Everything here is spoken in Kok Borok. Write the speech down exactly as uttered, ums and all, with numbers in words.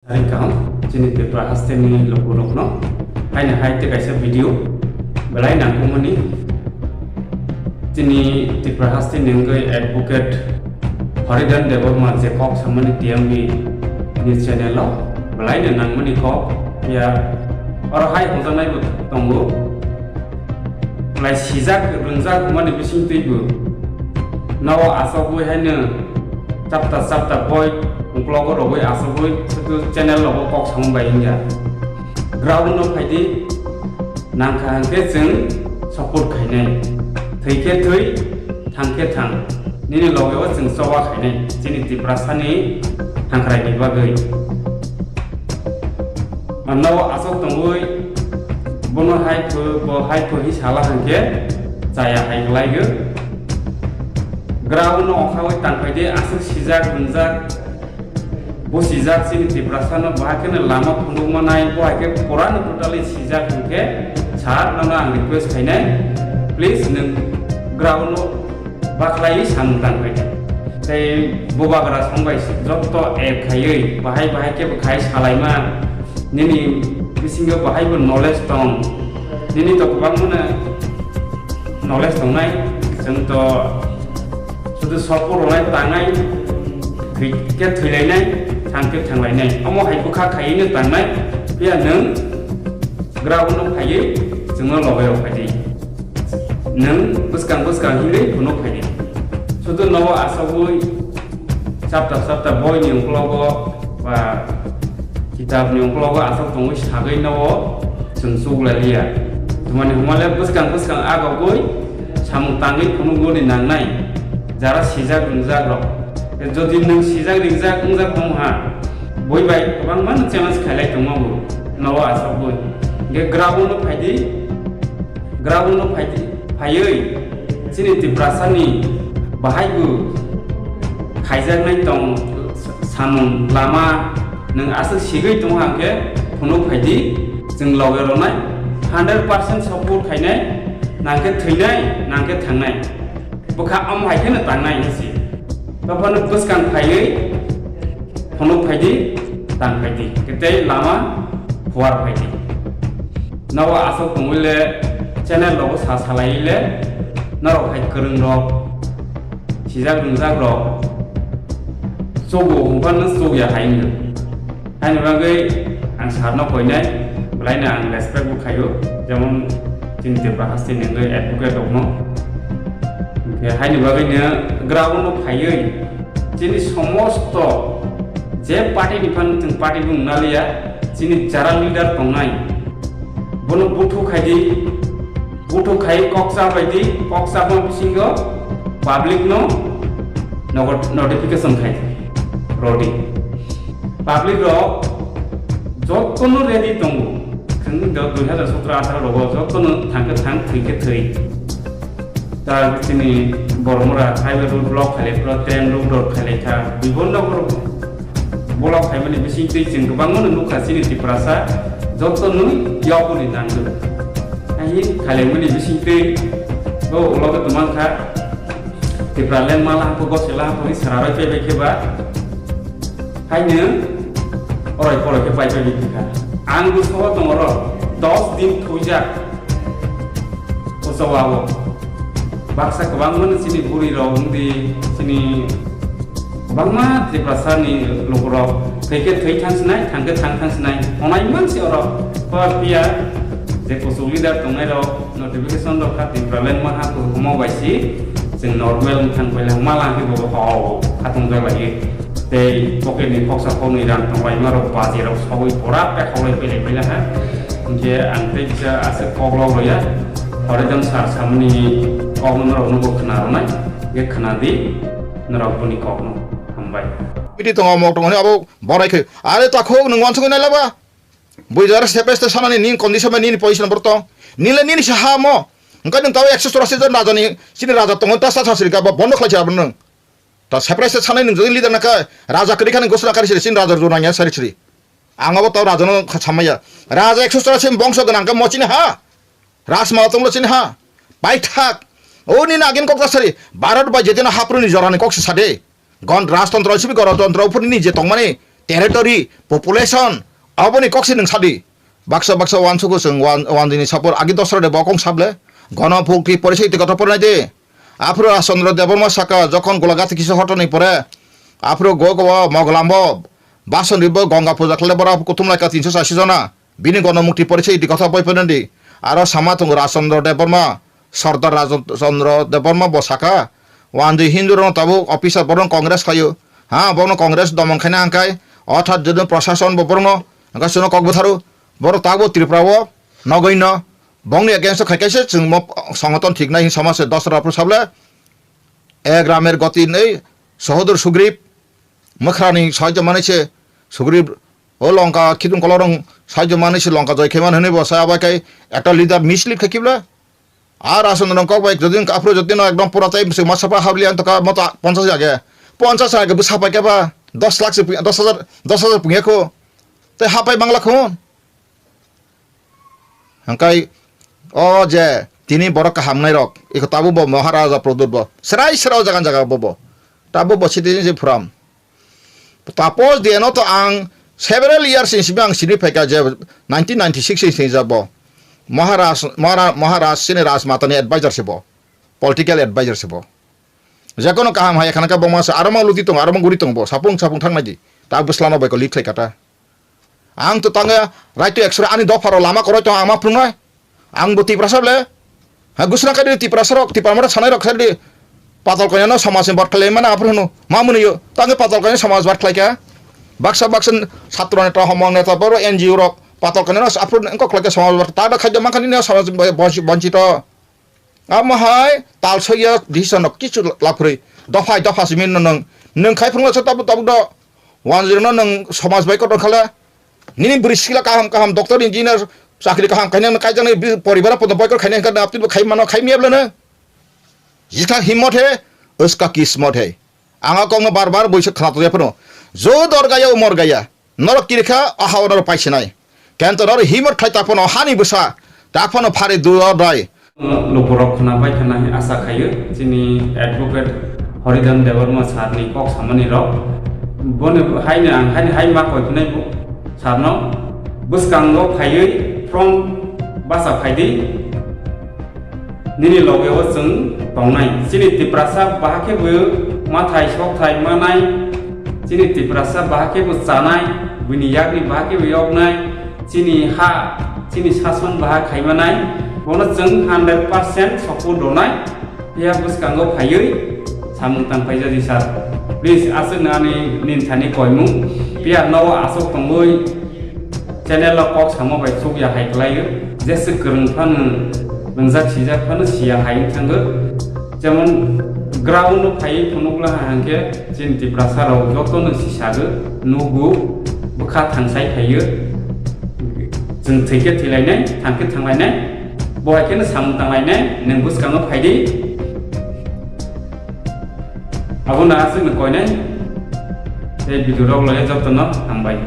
Ring kaham, chini Tripura haste ni lukurokno. Haini hai tei kaisa video belai nangkukmani. Chini Tripura haste ni wngwi advocate Haridan Debbarma je kok samani T M B ni channel o belai no nangmani kok ya. Oro hai hwnjaknai bo tongo. Lai sijak rwngjak hwnmani bising twibo. Nogo asogwi haino chapter chapter boi uklogo rogwi asogwi sudu channel rogo kok samung bai wngya. Ground no phaidi, nangkha hwnkhe chwng support khainai. Thwi khe thwi, thang khe thang. Nini logeo chwng choba khainai. Chini Tiprasani thangkhraini bagwi. Nogo asok tongwi bono hai pho, bo hai pho hi sala hwnkhe chaya hai kwlaigo. Ground no okhawi tangphaidi aswk sijak rwngjak, bo sijak chini Tiprasa no bahai kheno lama phunukma nai, bo hai khe pura no totally sijak hwnkhe sir nono ang request khainai, please nwng ground no bakhlaiwi samung tangphaidi. Tei bubagra songbai jotto app khaiwi bahai bahai khe bo khai salaima. Nini bisingo bahai bo knowledge tong. Nini to kwbangmano knowledge tongnai. Chwng to sudu sopo rwnai tangnai. Thwi khe thwilainai, thang khe thanglainai. Omo hai bwkha khaiwino tangnai. Phiya nwng ground no phaiwi chwngno loge rok phaidi. Nwng bwskang bwskang hinwi phunuk phaidi. Sudu nogo asogwi chapter chapter boi ni uklogo ba kitab ni uklogo asok tongwi sagwi nogo chwng chuklai liya. Tamani hwnmale bwskang bwskang agogwi samung tangwi phunukgwi nangnai jara sijak ringjak rok. Jodi nwng sijak ringjak wngjak tong ha, boi bai kwbangma no challenge khailai tongma bo nogo asogwi. Hwnkhe ground no phaidi. Ground no phaidi, phaiwi chini Tiprasani bahai bo khaijaknai tong samung lama nwng aswk sigwi tong hwnkhe phunuk phaidi, chwng loge rwnai hundred percent support khainai, nangkhe thwinai, nangkhe thangnai. Bwkha omo hai kheno tangnai hinsi. Tophano bwskang phaiwi phunuk phaidi, tang phaidi. Tei lama phuar phaidi. Nogo asok tongwi le channel rogo sa salai le norok hai kwrwng rok, sijak ringjak rok chugo hwnphano chukya hai wngkha. Haini bagwi ang sir no koinai, belai no ang respect bo khaio, jemon chini Tripura haste ni wngwi advocate rok no. Hwnkhe haini bagwi no ground no phaiwi chini somosto je party ni phano chwng party bo wngna liya, chini jara leader tongnai bono buthu khaidi, buthu khai kok cha baidi, kok chama bisingo public no nogo-, notification khai rodi. Public rok jottono ready tongo. Chwng do dui hazar sotro atharo rogo jottono thang khe thang, thwi khe thwi. Ta chini Bormura highway road block khailai phro, train road block khailai kha, bibonno borok block khaimani bising twi chwng kwbangma no nukha chini Tiprasa jotto nwi yokni nangdo. Ai khailaimani bising twi bo ulo khe twmang kha Tipraland mala hapho gosela hapho hi sara roi paibai khe ba. Haino oroi poroi khe pai pai bini kha. Ang bwskango tongo ro dos din thwijak. Kosowa o. Baksa kwbangma no chini buri rok wngdi, chini kwbangma Tiprasa ni lukurok thwi khe thwi thang sinai, thang khe thang thang sinai. Honai mansi oro. Phiya je kuchuk leader tongnai rok notification rok kha Tipraland maha kuchumo bai si chwng normal wng thang paila mala hwnkhe bo hao khatung jak lai. Tei pocket ni khoksa khoknwi rang tonglaima rok baji rok sogwi pura pekhaulai pailai paila ha. Hinkhe ang tei kisa aswk kok lok loya. Hore jang sar samani kok no norok nugo khna rwnai. Hinkhe khna di norok boni kok no. Hambai. Piti tongo mok tongo abo borai khe. Are takhuk nwng wansugwi nai laba. Bui jara sepe sepe sanani nini condition bai nini position borok tong. Nini le nini se ha mo. Hwnkhe nwng tao ekso chorasi jon raja ni, chini raja tongo ta sa sasri ka ba bondo khlai cha nwng. Ta sepe sepe sanai nwng jodi leader na kha raja kwrwi kha nwng gosla kari siri chini raja rw nangya sari siri. Ang abo tao raja no kha samaya. Raja ekso chorasi bongso gwnang khe mo chini ha. Rajmala tonglo chini ha. Paithak. O nini agin kok ta sari. Bharat bai jedino hapruni jorani kok se sade. Gon rajtontro sibi gorotontro uphurni je tongmani territory, population, aboni kok se nwng sadi. Baksa baksa uansukgo chwng uan-, uandini support agi dosra de bo kong sable. Gono pukti porisa iti kotor pornai de. Aphuru Rajchandra Debbarma saka, jokhon Golaghat kisa hotoni pore, aphuru go go Moglambo, Bason ribo Ganga puja khlai bora kuthum laika tinso chasi jona. Bini gono mukti porisa iti kotha boi phenondi. Aro sama tongo Rajchandra Debbarma, Sardar Rajchandra Debbarma bo saka, wandi Hindu rok tabuk officer borok Congress khaio. Ha, bono Congress domon khaina hangkai, othat jodi prosason bo borokno hangka suno kok bwtharo, borok tabuk Tripura o nogoi no. Bongni against o khai kaisa chwng mo songoton thik nai hin sama se dosra aphuru sable. Ek ramer goti nei sohodur Sugriv, mwkhrani sahajyo manwi se Sugriv, o Lanka khidung kolorong sahajyo manwi se Lanka joi khe man hwnwi bo sa abai kai ekta leader mislead khai kibla. Ar ason rong kok bai jodi aphuru jodi no ekdom pura tai se masa pa habli an to ka moto ponchas age. Ponchas age bwsa pai khe ba dos lakh se, dos hajar, dos hajar pungya kho. Tai hapai bangla khon. Hangkai o je tini borok kahamnai rok, iko tabuk bo Maharaja Pradyut bo. Serai serai o jaga jaga bo bo. Tabuk bo citizenship from. Tapos diano to ang several years ni simi ang sini phaika je nineteen ninety-six ni sini jabo. Maharaj, Mahara-, Maharaj sini Rajmata ni advisor se bo. Political advisor se bo. Jekono kaham hai khana ka bongma se aro ma luti tong, aro ma guri tong bo. Sapung sapung thang nai di. Ta bwslano bai ko lik khlai kata. Ang to tangya, right to express ani dopha ro lama koroi tong ang ma phungnai. Ang bo Tiprasa ble. Ha, gusna kadi Tiprasa rok, Tipra mara sanai rok sadi. Patal kanya no samaj ni bat khlai mana aphuru no. Ma muni yo. Tangya patal kanya samaj bat khlai kya. Baksa baksa satro neta, homong neta, boro N G O rok. Patal kanya no aphuru engkok khlai kya samaj bat. Ta da khajja mankani no samaj bo-, bonchi-, bonchito. Amo hai tal soya decision no kichu laphuri. Dophai dopha simin no nung. Nung khai phungo sa tabu tabu do. One zero no nwng somaj bai kotor khala. Nini bwrwi sikla kaham kaham doctor engineer chakri kaham khaina no kaijaknai bi-, poribar podo boikor khaina hwnkha na apni bo khai mano khai miya bwlano. Jisa himmot he, uska kismot he. Ang a kokno bar bar boisa khna tongya phano. Jo dor gaya umor gaya. Norok kirikha aha norok paisinai. Kento norok himmot khai ta phano hani bwsa. Ta phano phari do dai. Lukurok khwnabai khwna hwnwi asa khaio, chini advocate Haridan Debbarma sir ni kok samani rok. Boni haino ang haino hai ma koi phunai bo sir no, bwskango phaiwi from basa phaidi, nini loge o chwng tongnai. Chini Tiprasa bahai khe bo mathai sokthai manai, chini Tiprasa bahai khe bo chanai, buini yakni bahai khe bo yoknai. Chini ha, chini sason baha khaimanai, bono chwng hundred percent support rwnai. Phiya bwskango phaiwi samung tang phaijadi sir. Please, aswkno ani nini thani koimung. Phiya nogo aswk tongwi channel o kok samo bai chukya hai kwlaio. Jesa kwrwng phano, rwngjak sijak phano siya hai wng thango. Jemon ground o phaiwi phunukla hangkhe, chini Tiprasa rok jotono sisago, nugo, bwkha thangsai phaio. Chwng thwikhe thwilainai, thangkhe thanglainai, bo hai kheno samung tanglainai, nwng bwskango phaidi. Abono aswkno koinai. Tei video rok loya jotono hambai.